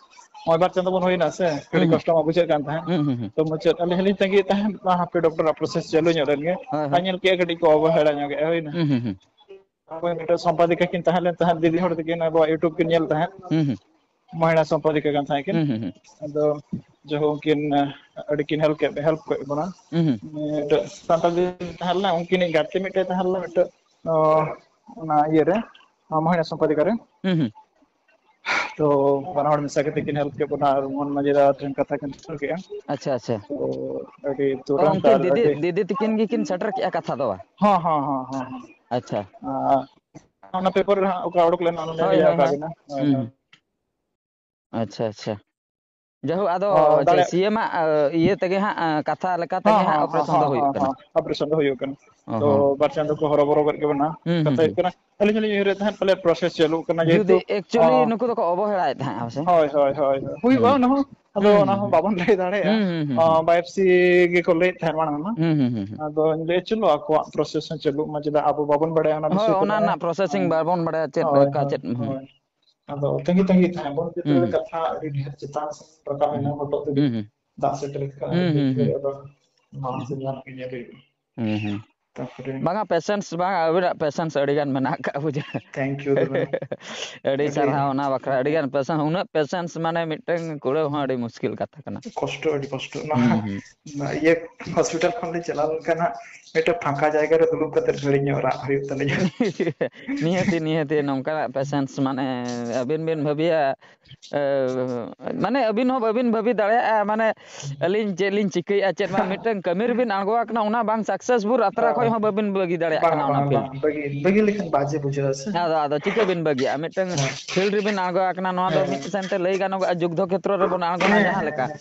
ᱱᱚᱜᱼᱚᱭ ᱵᱟᱨ ᱪᱟᱸᱫᱚ ᱵᱚᱱ ᱦᱩᱭᱱᱟ ᱥᱮ, ᱠᱟᱹᱴᱤᱡ ᱦᱩᱸ, ᱦᱩᱸ᱾ ᱠᱚᱥᱴᱚ ᱢᱟ ᱵᱩᱡᱷᱟᱹᱜ ᱠᱟᱱ ᱛᱟᱦᱮᱸᱫ᱾ ᱦᱩᱸ, ᱦᱩᱸ, ᱦᱩᱸ᱾ ᱛᱚ ᱢᱩᱪᱟᱹᱫ ᱟᱹᱞᱤᱧ ᱦᱚᱸᱞᱤᱧ ᱛᱟᱸᱜᱤᱭᱮᱫ ᱛᱟᱦᱮᱸᱫ, ᱢᱟ ᱦᱟᱯᱮ ᱰᱚᱠᱴᱚᱨ ᱟᱜ ᱯᱨᱚᱥᱮᱥ ᱪᱟᱹᱞᱩ ᱧᱚᱜ ᱞᱮᱱ ᱜᱮ᱾ ᱦᱳᱭ, ᱟᱨ ᱦᱳᱭ᱾ ᱧᱮᱞ ᱠᱮᱜᱼᱟ ᱠᱟᱹᱴᱤᱡ ᱠᱚ ᱚᱵᱚᱦᱮᱲᱟ ᱧᱚᱜ ᱮᱜᱼᱟ, ᱦᱩᱭᱱᱟ᱾ ᱦᱩᱸ, ᱦᱩᱸ, ᱦᱩᱸ᱾ ᱚᱠᱚᱭ ᱢᱤᱫᱴᱮᱱ ᱥᱚᱢᱯᱟᱫᱤᱠᱟ ᱠᱤᱱ ᱛᱟᱦᱮᱸ ᱞᱮᱱ ᱛᱟᱦᱮᱸᱫ, ᱫᱤᱫᱤ ᱦᱚᱲ ᱛᱟᱹᱠᱤᱱ ᱟᱵᱚᱣᱟᱜ YouTube ᱠᱤᱱ ᱧᱮᱞ ᱛᱟᱦᱮᱸᱫ᱾ ᱦᱩᱸ, ᱦᱩᱸ᱾ ᱢᱚᱦᱤᱞᱟ ᱥᱚᱢᱯᱟᱫᱤᱠᱟ ᱠᱟᱱ ᱛᱟᱦᱮᱸ ᱠᱤᱱ᱾ ᱦᱩᱸ, ᱦᱩᱸ, ᱦᱩᱸ᱾ ᱟᱫᱚ ᱡᱟᱭᱦᱳᱠ ᱩᱱᱠᱤᱱ, ᱟᱹᱰᱤ ᱠᱤᱱ ᱦᱮᱞᱯ ᱠᱮᱫ, ᱦᱮᱞᱯ ᱠᱮᱫ ᱵᱚᱱᱟ᱾ ᱦᱩᱸ, ᱦᱩᱸ᱾ ᱢᱤᱫᱴᱮᱡ ᱥᱟᱱᱛᱟᱲ ᱫᱤᱫᱤ ᱛᱟᱦᱮᱸ ᱞᱮᱱᱟ, ᱩᱱᱠᱤᱱᱤᱡ ᱜᱟᱛᱮ ᱢᱤᱫᱴᱮᱡ ᱛᱟᱦᱮᱸ ᱞᱮᱱᱟ, ᱢᱤᱫᱴᱮᱡ, ᱚ, ᱚᱱᱟ ᱤᱭᱟᱹ ᱨᱮ, ᱚᱱᱟ ᱢᱚᱦᱤᱞᱟ ᱥᱚᱢᱯᱟᱫᱤᱠᱟ ᱨᱮ᱾ ᱦᱩᱸ, ᱦᱩᱸ᱾ ᱛᱚ ᱵᱟᱱᱟ ᱦᱚᱲ ᱢᱮᱥᱟ ᱠᱟᱛᱮ ᱠᱤᱱ ᱦᱮᱞᱯ ᱠᱮᱫ ᱵᱚᱱᱟ ᱟᱨ ᱢᱳᱦᱚᱱ ᱢᱟᱹᱡᱷᱤ ᱫᱟᱫᱟ ᱴᱷᱮᱱ ᱠᱟᱛᱷᱟ ᱠᱤᱱ ᱥᱮᱴᱮᱨ ᱠᱮᱜᱼᱟ᱾ ᱟᱪᱪᱷᱟ, ᱟᱪᱪᱷᱟ᱾ ᱛᱚ ᱟᱹᱰᱤ ᱚ, ᱛᱩᱨᱟᱹᱱᱛ ᱩᱱᱠᱤᱱ ᱟᱨ ᱫᱤᱫᱤ, ᱟᱹᱰᱤ ᱫᱤᱫᱤ ᱛᱤᱠᱤᱱ ᱜᱮᱠᱤᱱ ᱥᱮᱴᱮᱨ ᱠᱮᱜᱼᱟ ᱠᱟᱛᱷᱟ ᱫᱚ ᱵᱟᱝ? ᱦᱚᱸ, ᱦᱚᱸ, ᱦᱚᱸ, ᱦᱚᱸ, ᱦᱚᱸ᱾ ᱟᱪᱪᱷᱟ᱾ ᱟᱨ ᱚᱱᱟ ᱯᱮᱯᱟᱨ ᱨᱮ ᱦᱟᱸᱜ ᱚᱠᱟ ᱚᱰᱚᱠ ᱞᱮᱱᱟ, ᱚᱱᱟ ᱞᱤᱧ ᱦᱳᱭ, ᱵᱷᱮᱡᱟ ᱦᱳᱭ, ᱟᱠᱟᱫ ᱦᱳᱭ᱾ ᱵᱤᱱᱟ᱾ ᱦᱳᱭ, ᱦᱩᱸ, ᱦᱳᱭ᱾ ᱦᱩᱸ᱾ ᱟᱪᱪᱷᱟ, ᱟᱪᱪᱷᱟ᱾ ᱡᱟᱭᱦᱳᱠ, ᱟᱫᱚ ᱚ, ᱫᱟᱲᱮ- ᱥᱤ ᱮᱢ ᱟᱜ, ᱮ, ᱤᱭᱟᱹ ᱛᱮᱜᱮ ᱦᱟᱸᱜ, ᱮ, ᱠᱟᱛᱷᱟ ᱞᱮᱠᱟ ᱛᱮᱜᱮ ᱦᱟᱸᱜ ᱚᱯᱟᱨᱮᱥᱚᱱ ᱫᱚ ᱦᱩᱭᱩᱜ ᱠᱟᱱᱟ᱾ ᱚᱯᱟᱨᱮᱥᱚᱱ ᱫᱚ ᱦᱩᱭᱩᱜ ᱠᱟᱱᱟ᱾ ᱚ ᱛᱚ ᱦᱚᱸ᱾ ᱵᱟᱨ ᱪᱟᱸᱫᱚ ᱠᱚ ᱦᱚᱨᱚᱵᱚᱨᱚ ᱜᱚᱫ ᱜᱮ ᱢᱮᱱᱟᱜᱼᱟ᱾ ᱦᱩᱸ, ᱦᱩᱸ, ᱠᱟᱛᱷᱟ ᱦᱩᱭᱩᱜ ᱦᱩᱸ᱾ ᱠᱟᱱᱟ, ᱟᱹᱞᱤᱧ ᱦᱚᱸᱞᱤᱧ ᱩᱭᱦᱟᱹᱨᱮᱫ ᱛᱟᱦᱮᱸᱫ ᱯᱟᱞᱮ ᱯᱨᱚᱥᱮᱥ ᱪᱟᱹᱞᱩᱜ ᱠᱟᱱᱟ, ᱡᱩᱫᱤ ᱡᱮᱦᱮᱛᱩ, ᱮᱠᱪᱩᱭᱮᱞᱤ ᱚ, ᱱᱩᱠᱩ ᱫᱚᱠᱚ ᱚᱵᱚᱦᱮᱲᱟᱭᱮᱫ ᱛᱟᱦᱮᱸᱫ ᱯᱟᱥᱮ᱾ ᱦᱳᱭ, ᱦᱳᱭ, ᱦᱳᱭ, ᱦᱳᱭ᱾ ᱦᱩᱭᱩᱜᱼᱟ ᱦᱩᱸ᱾ ᱚᱱᱟ ᱦᱚᱸ, ᱟᱫᱚ ᱦᱩᱸ, ᱚᱱᱟ ᱦᱩᱸ, ᱦᱚᱸ ᱦᱩᱸ᱾ ᱵᱟᱵᱚᱱ ᱞᱟᱹᱭ ᱫᱟᱲᱮᱭᱟᱜᱼᱟ᱾ ᱦᱩᱸ, ᱦᱩᱸ, ᱦᱩᱸ, ᱦᱩᱸ᱾ ᱚ, ᱵᱟᱭᱚᱯᱥᱤ ᱜᱮᱠᱚ ᱞᱟᱹᱭᱮᱫ ᱛᱟᱦᱮᱸᱫ ᱢᱟᱲᱟᱝ ᱢᱟ᱾ ᱦᱩᱸ, ᱦᱩᱸ, ᱦᱩᱸ, ᱦᱩᱸ᱾ ᱟᱫᱚᱧ ᱞᱟᱹᱭ, ᱪᱚᱞᱚ ᱟᱠᱚᱣᱟᱜ ᱯᱨᱚᱥᱮᱥ ᱦᱚᱸ ᱪᱟᱹᱞᱩᱜ ᱢᱟ, ᱪᱮᱫᱟᱜ ᱟᱵᱚ ᱵᱟᱵᱚᱱ ᱵᱟᱲᱟᱭᱟ ᱚᱱᱟ ᱦᱳᱭ, ᱵᱤᱥᱚᱭ ᱛᱮᱫᱚ᱾ ᱚᱱᱟ ᱨᱮᱱᱟᱜ ᱯᱨᱚᱥᱮᱥᱤᱝ ᱦᱳᱭ, ᱵᱟᱵᱚᱱ ᱵᱟᱲᱟᱭᱟ ᱪᱮᱫ ᱦᱳᱭ, ᱞᱮᱠᱟ, ᱦᱳᱭ, ᱪᱮᱫ, ᱦᱩᱸ᱾ ᱦᱳᱭ᱾ ᱟᱫᱚ ᱛᱟᱺᱜᱤ ᱛᱟᱺᱜᱤ ᱛᱟᱦᱮᱸ ᱵᱚᱱ, ᱦᱩᱸ, ᱡᱮᱛᱮ ᱦᱩᱸ᱾ ᱠᱟᱛᱷᱟ ᱟᱹᱰᱤ ᱰᱷᱮᱨ ᱪᱮᱛᱟᱱ ᱥᱮᱫ ᱨᱟᱠᱟᱵ ᱮᱱᱟ, ᱦᱩᱸ, ᱦᱚᱴᱚᱜ ᱫᱷᱟᱹᱵᱤᱡ ᱦᱩᱸ, ᱦᱩᱸ᱾ ᱫᱟᱜ ᱥᱮᱴᱮᱨ ᱟᱠᱟᱱᱟ, ᱦᱩᱸ, ᱦᱩᱸ, ᱦᱩᱸ᱾ ᱟᱫᱚ ᱱᱚᱣᱟ ᱦᱩᱸ᱾ ᱥᱮ ᱧᱮᱞ ᱜᱮ ᱧᱮᱞ ᱦᱩᱭᱩᱜᱼᱟ᱾ ᱦᱩᱸ, ᱦᱩᱸ᱾ ᱛᱟᱯᱚᱨᱮ ᱵᱟᱝᱟ, ᱯᱮᱥᱮᱱᱥ ᱵᱟᱝᱟ, ᱟᱹᱵᱤᱱᱟᱜ ᱯᱮᱥᱮᱱᱥ ᱟᱹᱰᱤ ᱜᱟᱱ ᱢᱮᱱᱟᱜ ᱟᱠᱟᱫ ᱵᱩᱡᱷᱟᱹᱣ᱾ Thank you ᱫᱟᱫᱟ᱾ ᱟᱹᱰᱤ ᱟᱹᱰᱤ ᱥᱟᱨᱦᱟᱣ ᱚᱱᱟ ᱵᱟᱠᱷᱨᱟ, ᱟᱹᱰᱤ ᱜᱟᱱ ᱯᱮᱥᱮᱱᱥ, ᱩᱱᱟᱹᱜ ᱯᱮᱥᱮᱱᱥ ᱢᱟᱱᱮ ᱢᱤᱫᱴᱟᱝ ᱠᱩᱲᱟᱹᱣ ᱦᱚᱸ ᱟᱹᱰᱤ ᱢᱩᱥᱠᱤᱞ ᱠᱟᱛᱷᱟ ᱠᱟᱱᱟ᱾ ᱠᱚᱥᱴᱚ, ᱟᱹᱰᱤ ᱠᱚᱥᱴᱚ᱾ ᱚᱱᱟ ᱦᱩᱸ, ᱦᱩᱸ᱾ ᱚᱱᱟ ᱤᱭᱟᱹ ᱦᱚᱥᱯᱤᱴᱟᱞ ᱠᱷᱚᱱ ᱞᱤᱧ ᱪᱟᱞᱟᱣ ᱞᱮᱱᱠᱷᱟᱱ ᱦᱟᱸᱜ ᱢᱤᱫᱴᱮᱱ ᱯᱷᱟᱸᱠᱟ ᱡᱟᱭᱜᱟ ᱨᱮ ᱫᱩᱲᱩᱵ ᱠᱟᱛᱮ ᱜᱷᱟᱹᱲᱤᱡ ᱧᱚᱜ ᱨᱟᱜ ᱦᱩᱭᱩᱜ ᱛᱟᱹᱞᱤᱧᱟ᱾ ᱱᱤᱦᱟᱹᱛᱤ, ᱱᱤᱦᱟᱹᱛᱤ ᱱᱚᱝᱠᱟᱱᱟᱜ ᱯᱮᱥᱮᱱᱥ ᱢᱟᱱᱮ ᱟᱹᱵᱤᱱ ᱵᱤᱱ ᱵᱷᱟᱹᱵᱤᱭᱟ, ᱮ, ᱢᱟᱱᱮ ᱟᱹᱵᱤᱱ ᱦᱚᱸ ᱵᱟᱹᱵᱤᱱ ᱵᱷᱟᱹᱵᱤ ᱫᱟᱲᱮᱭᱟᱜᱼᱟ, ᱢᱟᱱᱮ ᱟᱹᱞᱤᱧ ᱪᱮᱫ ᱞᱤᱧ ᱪᱤᱠᱟᱹᱭᱮᱫᱼᱟ, ᱪᱮᱫ ᱵᱟᱝ, ᱢᱤᱫᱴᱟᱝ ᱠᱟᱹᱢᱤ ᱨᱮᱵᱤᱱ ᱟᱬᱜᱚ ᱟᱠᱟᱱᱟ, ᱚᱱᱟ ᱵᱟᱝ ᱥᱟᱠᱥᱮᱥᱯᱷᱩᱞ ᱟᱛᱨᱟ ᱠᱷᱚᱱ ᱦᱚᱸ ᱵᱟᱹᱵᱤᱱ ᱵᱟᱹᱜᱤ ᱫᱟᱲᱮᱭᱟᱜ ᱵᱟᱝ, ᱠᱟᱱᱟ ᱚᱱᱟ ᱵᱟᱝ, ᱯᱷᱤᱞᱰ᱾ ᱵᱟᱝ, ᱵᱟᱹᱜᱤ, ᱵᱟᱹᱜᱤ ᱞᱮᱠᱷᱟᱱ ᱵᱟᱡᱮ ᱵᱩᱡᱷᱟᱹᱜᱼᱟ ᱥᱮ᱾ ᱟᱫᱚ, ᱟᱫᱚ ᱪᱤᱠᱟᱹ ᱵᱤᱱ ᱵᱟᱹᱜᱤᱭᱟᱜᱼᱟ? ᱢᱤᱫᱴᱟᱝ ᱦᱮᱸ᱾ ᱯᱷᱤᱞᱰ ᱨᱮᱵᱤᱱ ᱟᱬᱜᱚ ᱟᱠᱟᱱᱟ, ᱱᱚᱣᱟ ᱫᱚ ᱦᱮᱸ᱾ ᱢᱤᱫ ᱥᱮᱱᱛᱮ ᱞᱟᱹᱭ ᱜᱟᱱᱚᱜᱼᱟ, ᱡᱩᱫᱽᱫᱷᱚ ᱠᱷᱮᱛᱨᱚ ᱨᱮᱵᱚᱱ ᱟᱬᱜᱚᱱᱟ ᱦᱮᱸ, ᱡᱟᱦᱟᱸ ᱦᱮᱸ, ᱞᱮᱠᱟ᱾ ᱦᱮᱸ᱾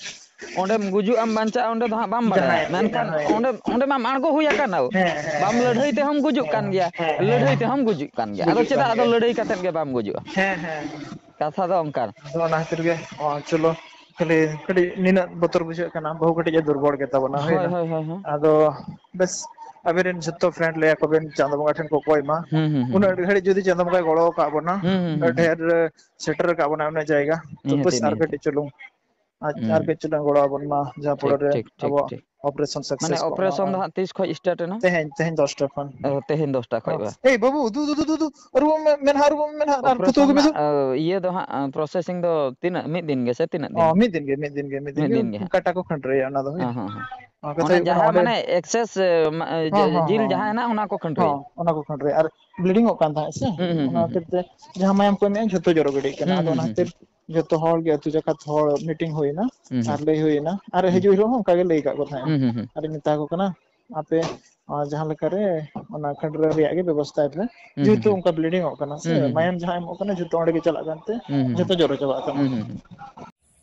ᱚᱸᱰᱮᱢ ᱜᱩᱡᱩᱜ ᱟᱢ ᱵᱟᱧᱪᱟᱜᱼᱟ, ᱚᱸᱰᱮ ᱫᱚ ᱦᱟᱸᱜ ᱵᱟᱢ ᱵᱟᱲᱟᱭᱟ᱾ ᱡᱟᱦᱟᱸᱭ ᱜᱮ, ᱢᱮᱱᱠᱷᱟᱱ ᱦᱳᱭ᱾ ᱚᱸᱰᱮ, ᱚᱸᱰᱮ ᱢᱟᱢ ᱟᱬᱜᱚ ᱦᱩᱭ ᱟᱠᱟᱱᱟ᱾ ᱦᱮᱸ, ᱦᱮᱸ, ᱵᱟᱢ ᱦᱮᱸ, ᱞᱟᱹᱲᱦᱟᱹᱭ ᱦᱮᱸ᱾ ᱛᱮᱦᱚᱸᱢ ᱜᱩᱡᱩᱜ ᱦᱮᱸ, ᱠᱟᱱ ᱜᱮᱭᱟ᱾ ᱦᱮᱸ, ᱦᱮᱸ, ᱞᱟᱹᱲᱦᱟᱹᱭ ᱦᱮᱸ᱾ ᱛᱮᱦᱚᱸᱢ ᱜᱩᱡᱩᱜ ᱠᱟᱱ ᱜᱮᱭᱟ᱾ ᱟᱫᱚ ᱜᱩᱡᱩᱜ ᱪᱮᱫᱟᱜ ᱠᱟᱱ ᱟᱫᱚ ᱜᱮᱭᱟ᱾ ᱞᱟᱹᱲᱦᱟᱹᱭ ᱠᱟᱛᱮᱫ ᱜᱮ ᱵᱟᱢ ᱜᱩᱡᱩᱜᱼᱟ? ᱦᱮᱸ, ᱦᱮᱸ᱾ ᱠᱟᱛᱷᱟ ᱫᱚ ᱚᱱᱠᱟᱱ᱾ ᱟᱫᱚ ᱚᱱᱟ ᱠᱷᱟᱹᱛᱤᱨ ᱜᱮ, ᱚ, ᱪᱚᱞᱚ, ᱠᱷᱟᱹᱞᱤ ᱠᱟᱹᱴᱤᱡ ᱱᱤᱱᱟᱹᱜ ᱵᱚᱛᱚᱨ ᱵᱩᱡᱷᱟᱹᱜ ᱠᱟᱱᱟ, ᱵᱟᱹᱦᱩ ᱠᱟᱹᱴᱤᱡ ᱮ ᱫᱩᱨᱵᱚᱞ ᱜᱮᱛᱟ ᱵᱚᱱᱟ, ᱦᱳᱭ, ᱦᱩᱭᱱᱟ᱾ ᱦᱳᱭ, ᱦᱳᱭ, ᱦᱳᱭ᱾ ᱟᱫᱚ ᱵᱮᱥ, ᱟᱵᱮᱱ ᱨᱮᱱ ᱡᱷᱚᱛᱚ ᱯᱷᱨᱮᱱᱰ ᱞᱟᱹᱭ ᱟᱠᱚ ᱵᱮᱱ, ᱪᱟᱸᱫᱚ ᱵᱚᱸᱜᱟ ᱴᱷᱮᱱ ᱠᱚ ᱠᱚᱭ ᱢᱟ᱾ ᱦᱩᱸ, ᱦᱩᱸ, ᱦᱩᱸ, ᱩᱱᱟᱹᱜ ᱦᱩᱸ᱾ ᱜᱷᱟᱹᱲᱤᱡ ᱡᱩᱫᱤ ᱪᱟᱸᱫᱚ ᱵᱚᱸᱜᱟᱭ ᱜᱚᱲᱚ ᱟᱠᱟᱫ ᱵᱚᱱᱟ, ᱦᱩᱸ, ᱦᱩᱸ, ᱩᱱᱟᱹᱜ ᱦᱩᱸ, ᱦᱩᱸ᱾ ᱰᱷᱮᱨ ᱥᱮᱴᱮᱨ ᱟᱠᱟᱫ ᱵᱚᱱᱟ ᱩᱱᱟᱹᱜ ᱡᱟᱭᱜᱟ, ᱛᱚ ᱱᱤᱦᱟᱹᱛᱤ, ᱵᱮᱥ ᱟᱨ ᱱᱤᱦᱟᱹᱛᱤ᱾ ᱠᱟᱹᱴᱤᱡ ᱪᱩᱞᱩᱝ, ᱟᱨ, ᱦᱩᱸ᱾ ᱟᱨ ᱠᱟᱹᱡ ᱪᱩᱞᱩᱝ ᱜᱚᱲᱚ ᱟᱵᱚᱱ ᱢᱟ, ᱡᱟᱦᱟᱸ ᱴᱷᱤᱠ, ᱯᱚᱨᱮ ᱨᱮ ᱴᱷᱤᱠ, ᱴᱷᱤᱠ, ᱟᱵᱚᱣᱟᱜ ᱴᱷᱤᱠ᱾ ᱚᱯᱟᱨᱮᱥᱚᱱ ᱢᱟᱱᱮ ᱥᱟᱠᱥᱮᱥ ᱠᱚᱜ ᱢᱟ᱾ ᱚᱯᱟᱨᱮᱥᱚᱱ ᱫᱚ ᱦᱟᱸᱜ ᱛᱤᱥ ᱠᱷᱚᱡ ᱥᱴᱟᱨᱴ ᱮᱱᱟ? ᱛᱮᱦᱮᱧ, ᱛᱮᱦᱮᱧ ᱫᱚᱥᱴᱟ ᱠᱷᱚᱱ᱾ ᱚ, ᱛᱮᱦᱮᱧ ᱫᱚᱥᱴᱟ ᱠᱷᱚᱡ ᱦᱚᱸ᱾ ᱵᱟ? ᱮᱭ ᱵᱟᱹᱵᱩ, ᱩᱫᱩ, ᱩᱫᱩ, ᱩᱫᱩ, ᱩᱫᱩ, ᱟᱹᱨᱩᱵᱚᱜ ᱢᱮ, ᱢᱮᱫᱦᱟ ᱟᱹᱨᱩᱵᱚᱜ ᱢᱮ, ᱢᱮᱫᱦᱟ, ᱟᱨ ᱚᱯᱟᱨᱮᱥᱚᱱ ᱯᱷᱩᱛᱩ ᱜᱮ ᱨᱮᱱᱟᱜ, ᱢᱮᱥᱮ᱾ ᱚ, ᱤᱭᱟᱹ ᱫᱚ ᱦᱟᱸᱜ, ᱚ, ᱯᱨᱚᱥᱮᱥᱤᱝ ᱫᱚ ᱛᱤᱱᱟᱹᱜ, ᱢᱤᱫ ᱫᱤᱱ ᱜᱮ ᱥᱮ ᱛᱤᱱᱟᱹᱜ ᱚ, ᱫᱤᱱ? ᱢᱤᱫ ᱫᱤᱱ ᱜᱮ, ᱢᱤᱫ ᱫᱤᱱ ᱢᱤᱫ ᱜᱮ, ᱫᱤᱱ ᱜᱮ ᱦᱟᱸᱜ᱾ ᱠᱟᱴᱟ ᱠᱚ ᱠᱷᱟᱹᱱᱰᱨᱟᱹᱭᱟ ᱚᱱᱟ ᱫᱚ, ᱦᱮᱸ, ᱦᱩᱭᱱᱟ? ᱦᱮᱸ, ᱦᱮᱸ᱾ ᱚ, ᱠᱟᱛᱷᱟ ᱚᱱᱟ ᱦᱩᱭᱩᱜ ᱠᱟᱱᱟ, ᱡᱟᱦᱟᱸ ᱚᱸᱰᱮ ᱢᱟᱱᱮ ᱮᱠᱥᱮᱥ, ᱮ, ᱢᱟ, ᱮ, ᱦᱚᱸ, ᱡᱮ-, ᱦᱚᱸ, ᱡᱤᱞ ᱦᱚᱸ, ᱡᱟᱦᱟᱸ ᱦᱮᱱᱟᱜ, ᱚᱱᱟ ᱠᱚ ᱠᱷᱟᱹᱱᱰᱨᱟᱹᱭᱟ᱾ ᱦᱚᱸ, ᱚᱱᱟ ᱠᱚ ᱠᱷᱟᱹᱱᱰᱨᱟᱹᱭᱟ᱾ ᱟᱨ ᱵᱞᱤᱰᱤᱝ ᱚᱜ ᱠᱟᱱ ᱛᱟᱦᱮᱸᱫ ᱥᱮ, ᱦᱩᱸ, ᱦᱩᱸ, ᱚᱱᱟ ᱦᱩᱸ, ᱦᱩᱸ᱾ ᱠᱷᱟᱹᱛᱤᱨ ᱛᱮ ᱡᱟᱦᱟᱸ ᱢᱟᱭᱟᱢ ᱠᱚ ᱮᱢᱮᱜᱼᱟ, ᱡᱷᱚᱛᱚ ᱡᱚᱨᱚ ᱜᱤᱰᱤᱜ ᱠᱟᱱᱟ᱾ ᱦᱩᱸ, ᱟᱫᱚ ᱦᱩᱸ, ᱚᱱᱟ ᱦᱩᱸ, ᱠᱷᱟᱹᱛᱤᱨ ᱦᱩᱸ᱾ ᱡᱷᱚᱛᱚ ᱦᱚᱲ ᱜᱮ, ᱟᱹᱛᱩ ᱡᱟᱠᱟᱛ ᱦᱚᱲ ᱢᱤᱴᱤᱝ ᱦᱩᱭᱱᱟ, ᱦᱩᱸ, ᱟᱨ ᱦᱩᱸ᱾ ᱞᱟᱹᱭ ᱦᱩᱭᱱᱟ, ᱟᱨ ᱦᱩᱸ᱾ ᱦᱤᱡᱩᱜ ᱦᱤᱞᱳᱜ ᱦᱚᱸ ᱚᱱᱠᱟ ᱜᱮ ᱞᱟᱹᱭ ᱠᱟᱜ ᱠᱚ ᱛᱟᱦᱮᱸᱫ᱾ ᱦᱩᱸ, ᱦᱩᱸ, ᱦᱩᱸ᱾ ᱟᱨᱤᱧ ᱢᱮᱛᱟ ᱠᱚ ᱠᱟᱱᱟ, ᱟᱯᱮ, ᱟᱨ ᱡᱟᱦᱟᱸ ᱞᱮᱠᱟᱨᱮ ᱚᱱᱟ ᱠᱷᱟᱹᱱᱰᱨᱟᱹ ᱨᱮᱭᱟᱜ ᱜᱮ ᱵᱮᱵᱚᱥᱛᱷᱟᱭ ᱯᱮ᱾ ᱦᱩᱸ, ᱦᱩᱸ, ᱡᱮᱦᱮᱛᱩ ᱦᱩᱸ᱾ ᱚᱱᱠᱟ ᱵᱞᱤᱰᱤᱝ ᱚᱜ ᱠᱟᱱᱟ ᱥᱮ, ᱦᱩᱸ, ᱦᱩᱸ, ᱦᱩᱸ᱾ ᱢᱟᱭᱟᱢ ᱡᱟᱦᱟᱸ ᱮᱢᱚᱜ ᱠᱟᱱᱟ, ᱡᱷᱚᱛᱚ ᱚᱸᱰᱮ ᱜᱮ ᱪᱟᱞᱟᱜ ᱠᱟᱱᱛᱮ, ᱦᱩᱸ, ᱦᱩᱸ, ᱡᱷᱚᱛᱚ ᱦᱩᱸ᱾ ᱡᱚᱨᱚ ᱪᱟᱵᱟᱜ ᱠᱟᱱᱟ᱾ ᱦᱩᱸ, ᱦᱩᱸ, ᱦᱩᱸ᱾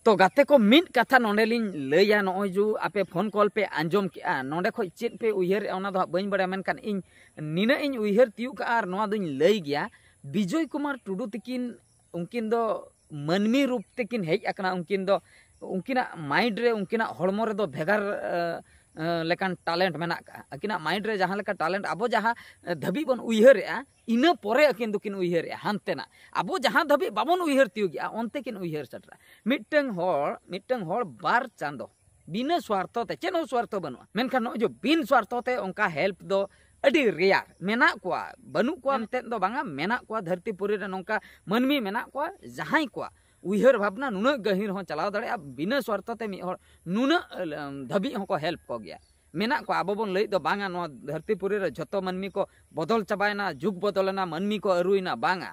ᱛᱚ ᱜᱟᱛᱮ ᱠᱚ, ᱢᱤᱫ ᱠᱟᱛᱷᱟ ᱱᱚᱰᱮ ᱞᱤᱧ ᱞᱟᱹᱭᱟ, ᱱᱚᱜᱼᱚᱭ ᱡᱮ ᱟᱯᱮ ᱯᱷᱳᱱ ᱠᱚᱞ ᱯᱮ ᱟᱸᱡᱚᱢ ᱠᱮᱜᱼᱟ, ᱱᱚᱰᱮ ᱠᱷᱚᱡ ᱪᱮᱫ ᱯᱮ ᱩᱭᱦᱟᱹᱨᱮᱜᱼᱟ ᱚᱱᱟ ᱫᱚ ᱦᱟᱸᱜ ᱵᱟᱹᱧ ᱵᱟᱲᱟᱭᱟ, ᱢᱮᱱᱠᱷᱟᱱ ᱤᱧ ᱱᱤᱱᱟᱹᱜ ᱤᱧ ᱩᱭᱦᱟᱹᱨ ᱛᱤᱭᱳᱜ ᱠᱟᱜᱼᱟ ᱟᱨ ᱱᱚᱣᱟ ᱫᱚᱧ ᱞᱟᱹᱭ ᱜᱮᱭᱟ, ᱵᱤᱡᱚᱭ ᱠᱩᱢᱟᱨ ᱴᱩᱰᱩ ᱛᱤᱠᱤᱱ ᱩᱱᱠᱤᱱ ᱫᱚ ᱢᱟᱹᱱᱢᱤ ᱨᱩᱯ ᱛᱮᱠᱤᱱ ᱦᱮᱡ ᱟᱠᱟᱱᱟ᱾ ᱩᱱᱠᱤᱱ ᱫᱚ, ᱩᱱᱠᱤᱱᱟᱜ ᱢᱟᱭᱤᱱᱰ ᱨᱮ, ᱩᱱᱠᱤᱱᱟᱜ ᱦᱚᱲᱢᱚ ᱨᱮᱫᱚ ᱵᱷᱮᱜᱟᱨ ᱮ, ᱮ, ᱞᱮᱠᱟᱱ ᱴᱮᱞᱮᱱᱴ ᱢᱮᱱᱟᱜ ᱠᱟᱜᱼᱟ᱾ ᱟᱹᱠᱤᱱᱟᱜ ᱢᱟᱭᱤᱱᱰ ᱨᱮ ᱡᱟᱦᱟᱸ ᱞᱮᱠᱟ ᱴᱮᱞᱮᱱᱴ ᱟᱵᱚ ᱡᱟᱦᱟᱸ ᱮ, ᱫᱷᱟᱹᱵᱤᱡ ᱵᱚᱱ ᱩᱭᱦᱟᱹᱨᱮᱜᱼᱟ, ᱤᱱᱟᱹ ᱯᱚᱨᱮ ᱟᱹᱠᱤᱱ ᱫᱚᱠᱤᱱ ᱩᱭᱦᱟᱹᱨᱮᱜᱼᱟ ᱦᱟᱱᱛᱮᱱᱟᱜ᱾ ᱟᱵᱚ ᱡᱟᱦᱟᱸ ᱫᱷᱟᱹᱵᱤᱡ ᱵᱟᱵᱚᱱ ᱩᱭᱦᱟᱹᱨ ᱛᱤᱭᱳᱜᱮᱜᱼᱟ, ᱚᱱᱛᱮ ᱠᱤᱱ ᱩᱭᱦᱟᱹᱨ ᱥᱮᱴᱮᱨᱟ᱾ ᱢᱤᱫᱴᱟᱝ ᱦᱚᱲ, ᱢᱤᱫᱴᱟᱝ ᱦᱚᱲ ᱵᱟᱨ ᱪᱟᱸᱫᱚ ᱵᱤᱱᱟᱹ ᱥᱣᱟᱨᱛᱷᱚ ᱛᱮ, ᱪᱮᱫ ᱦᱚᱸ ᱥᱣᱟᱨᱛᱷᱚ ᱵᱟᱹᱱᱩᱜᱼᱟ, ᱢᱮᱱᱠᱷᱟᱱ ᱱᱚᱜᱼᱚᱭ ᱡᱮ ᱵᱤᱱ ᱥᱣᱟᱨᱛᱷᱚ ᱛᱮ ᱚᱱᱠᱟ ᱦᱮᱞᱯ ᱫᱚ ᱟᱹᱰᱤ ᱨᱮᱭᱟᱨ᱾ ᱢᱮᱱᱟᱜ ᱠᱚᱣᱟ, ᱵᱟᱹᱱᱩᱜ ᱠᱚᱣᱟ ᱢᱮᱱᱛᱮᱫ ᱫᱚ ᱵᱟᱝᱟ, ᱢᱮᱱᱟᱜ ᱠᱚᱣᱟ, ᱫᱷᱟᱹᱨᱛᱤ ᱯᱩᱨᱤ ᱨᱮ ᱱᱚᱝᱠᱟ ᱢᱟᱹᱱᱢᱤ ᱢᱮᱱᱟᱜ ᱠᱚᱣᱟ, ᱡᱟᱦᱟᱸᱭ ᱠᱚᱣᱟᱜ ᱩᱭᱦᱟᱹᱨ ᱵᱷᱟᱵᱽᱱᱟ ᱱᱩᱱᱟᱹᱜ ᱜᱟᱹᱦᱤᱨ ᱦᱚᱸ ᱪᱟᱞᱟᱣ ᱫᱟᱲᱮᱭᱟᱜᱼᱟ, ᱵᱤᱱᱟᱹ ᱥᱣᱟᱨᱛᱷᱚ ᱛᱮ ᱢᱤᱫ ᱦᱚᱲ ᱱᱩᱱᱟᱹᱜ ᱮ, ᱫᱷᱟᱹᱵᱤᱡ ᱦᱚᱸᱠᱚ ᱦᱮᱞᱯ ᱠᱚ ᱜᱮᱭᱟ᱾ ᱢᱮᱱᱟᱜ ᱠᱚᱣᱟ, ᱟᱵᱚ ᱵᱚᱱ ᱞᱟᱹᱭᱮᱫ ᱫᱚ ᱵᱟᱝᱟ ᱱᱚᱣᱟ ᱫᱷᱟᱹᱨᱛᱤ ᱯᱩᱨᱤ ᱨᱮ ᱡᱷᱚᱛᱚ ᱢᱟᱹᱱᱢᱤ ᱠᱚ ᱵᱚᱫᱚᱞ ᱪᱟᱵᱟᱭᱮᱱᱟ, ᱡᱩᱜᱽ ᱵᱚᱫᱚᱞᱮᱱᱟ, ᱢᱟᱹᱱᱢᱤ ᱠᱚ ᱟᱹᱨᱩᱭᱮᱱᱟ, ᱵᱟᱝᱟ᱾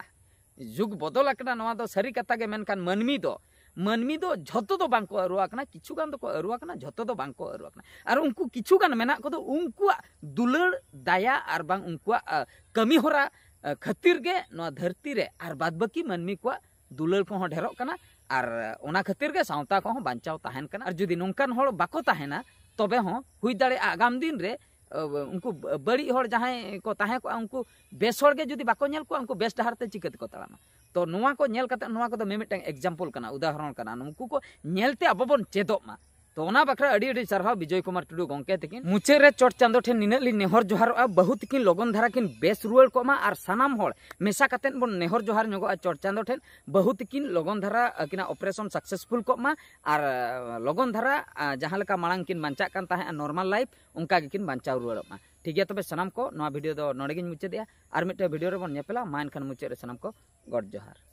ᱡᱩᱜᱽ ᱵᱚᱫᱚᱞ ᱟᱠᱟᱱᱟ, ᱱᱚᱣᱟ ᱫᱚ ᱥᱟᱹᱨᱤ ᱠᱟᱛᱷᱟ ᱜᱮ, ᱢᱮᱱᱠᱷᱟᱱ ᱢᱟᱹᱱᱢᱤ ᱫᱚ, ᱢᱟᱹᱱᱢᱤ ᱫᱚ ᱡᱷᱚᱛᱚ ᱫᱚ ᱵᱟᱝ ᱠᱚ ᱟᱹᱨᱩ ᱟᱠᱟᱱᱟ, ᱠᱤᱪᱷᱩ ᱜᱟᱱ ᱫᱚᱠᱚ ᱟᱹᱨᱩ ᱟᱠᱟᱱᱟ, ᱡᱷᱚᱛᱚ ᱫᱚ ᱵᱟᱝ ᱠᱚ ᱟᱹᱨᱩ ᱟᱠᱟᱱᱟ᱾ ᱟᱨ ᱩᱱᱠᱩ ᱠᱤᱪᱷᱩ ᱜᱟᱱ ᱢᱮᱱᱟᱜ ᱠᱚᱫᱚ ᱩᱱᱠᱩᱣᱟᱜ ᱫᱩᱞᱟᱹᱲ, ᱫᱟᱭᱟ ᱟᱨ ᱵᱟᱝ ᱩᱱᱠᱩᱣᱟᱜ ᱟ, ᱠᱟᱹᱢᱤ ᱦᱚᱨᱟ ᱟ, ᱠᱷᱟᱹᱛᱤᱨ ᱜᱮ ᱱᱚᱣᱟ ᱫᱷᱟᱹᱨᱛᱤ ᱨᱮ ᱟᱨ ᱵᱟᱫ ᱵᱟᱹᱠᱤ ᱢᱟᱹᱱᱢᱤ ᱠᱚᱣᱟᱜ ᱫᱩᱞᱟᱹᱲ ᱠᱚᱦᱚᱸ ᱰᱷᱮᱨᱚᱜ ᱠᱟᱱᱟ᱾ ᱟᱨ ᱚᱱᱟ ᱠᱷᱟᱹᱛᱤᱨ ᱜᱮ ᱥᱟᱶᱛᱟ ᱠᱚᱦᱚᱸ ᱵᱟᱧᱪᱟᱣ ᱛᱟᱦᱮᱱ ᱠᱟᱱᱟ᱾ ᱟᱨ ᱡᱩᱫᱤ ᱱᱚᱝᱠᱟᱱ ᱦᱚᱲ ᱵᱟᱠᱚ ᱛᱟᱦᱮᱱᱟ, ᱛᱚᱵᱮ ᱦᱚᱸ ᱦᱩᱭ ᱫᱟᱲᱮᱭᱟᱜᱼᱟ ᱟᱜᱟᱢ ᱫᱤᱱ ᱨᱮ ᱟ, ᱩᱱᱠᱩ ᱵᱟᱹᱲᱤᱡ ᱦᱚᱲ ᱡᱟᱦᱟᱸᱭ ᱠᱚ ᱛᱟᱦᱮᱸ ᱠᱚᱜᱼᱟ, ᱩᱱᱠᱩ ᱵᱮᱥ ᱦᱚᱲ ᱜᱮ ᱡᱩᱫᱤ ᱵᱟᱠᱚ ᱧᱮᱞ ᱠᱚᱣᱟ, ᱩᱱᱠᱩ ᱵᱮᱥ ᱰᱟᱦᱟᱨ ᱛᱮ ᱪᱤᱠᱟᱹ ᱛᱮᱠᱚ ᱛᱟᱲᱟᱢᱟ? ᱛᱚ ᱱᱚᱣᱟ ᱠᱚ ᱧᱮᱞ ᱠᱟᱛᱮ, ᱱᱚᱣᱟ ᱠᱚᱫᱚ ᱢᱤᱢᱤᱫᱴᱟᱝ ᱮᱠᱡᱟᱢᱯᱚᱞ ᱠᱟᱱᱟ, ᱩᱫᱟᱦᱚᱨᱚᱱ ᱠᱟᱱᱟ᱾ ᱱᱩᱠᱩ ᱠᱚ ᱧᱮᱞᱛᱮ ᱟᱵᱚ ᱵᱚᱱ ᱪᱮᱫᱚᱜ ᱢᱟ᱾ ᱛᱚ ᱚᱱᱟ ᱵᱟᱠᱷᱨᱟ ᱟᱹᱰᱤ ᱟᱹᱰᱤ ᱥᱟᱨᱦᱟᱣ ᱵᱤᱡᱚᱭ ᱠᱩᱢᱟᱨ ᱴᱩᱰᱩ ᱜᱚᱢᱠᱮ ᱛᱟᱹᱠᱤᱱ᱾ ᱢᱩᱪᱟᱹᱫ ᱨᱮ ᱪᱚᱴ ᱪᱟᱸᱫᱚ ᱴᱷᱮᱱ ᱱᱤᱱᱟᱹᱜ ᱞᱤᱧ ᱱᱮᱦᱚᱨ ᱡᱚᱦᱟᱨᱚᱜᱼᱟ, ᱵᱟᱹᱦᱩ ᱛᱟᱹᱠᱤᱱ ᱞᱚᱜᱚᱱ ᱫᱷᱟᱨᱟ ᱠᱤᱱ ᱵᱮᱥ ᱨᱩᱣᱟᱹᱲ ᱠᱚᱜ ᱢᱟ ᱟᱨ ᱥᱟᱱᱟᱢ ᱦᱚᱲ ᱢᱮᱥᱟ ᱠᱟᱛᱮᱫ ᱵᱚᱱ ᱱᱮᱦᱚᱨ ᱡᱚᱦᱟᱨ ᱧᱚᱜᱚᱜᱼᱟ ᱪᱚᱴ ᱪᱟᱸᱫᱚ ᱴᱷᱮᱱ, ᱵᱟᱹᱦᱩ ᱛᱟᱹᱠᱤᱱ ᱞᱚᱜᱚᱱ ᱫᱷᱟᱨᱟ ᱟᱹᱠᱤᱱᱟᱜ ᱚᱯᱟᱨᱮᱥᱚᱱ ᱥᱟᱠᱥᱮᱥᱯᱷᱩᱞ ᱠᱚᱜ ᱢᱟ ᱟᱨ ᱞᱚᱜᱚᱱ ᱫᱷᱟᱨᱟ ᱡᱟᱦᱟᱸ ᱞᱮᱠᱟ ᱢᱟᱲᱟᱝ ᱠᱤᱱ ᱵᱟᱧᱪᱟᱜ ᱠᱟᱱ ᱛᱟᱦᱮᱸᱫ ᱱᱚᱨᱢᱟᱞ ᱞᱟᱭᱤᱯᱷ, ᱚᱱᱠᱟ ᱜᱮᱠᱤᱱ ᱵᱟᱧᱪᱟᱣ ᱨᱩᱣᱟᱹᱲᱚᱜ ᱢᱟ᱾ ᱴᱷᱤᱠ ᱜᱮᱭᱟ, ᱛᱚᱵᱮ ᱥᱟᱱᱟᱢ ᱠᱚ ᱱᱚᱣᱟ ᱵᱷᱤᱰᱤᱭᱳ ᱫᱚ ᱱᱚᱰᱮ ᱜᱤᱧ ᱢᱩᱪᱟᱹᱫᱮᱜᱼᱟ᱾ ᱟᱨ ᱢᱤᱫᱴᱮᱱ ᱵᱷᱤᱰᱤᱭᱳ ᱨᱮᱵᱚᱱ ᱧᱮᱯᱮᱞᱟ᱾ ᱢᱟ ᱮᱱᱠᱷᱟᱱ ᱢᱩᱪᱟᱹᱫ ᱨᱮ ᱥᱟᱱᱟᱢ ᱠᱚ ᱜᱚᱰ ᱡᱚᱦᱟᱨ᱾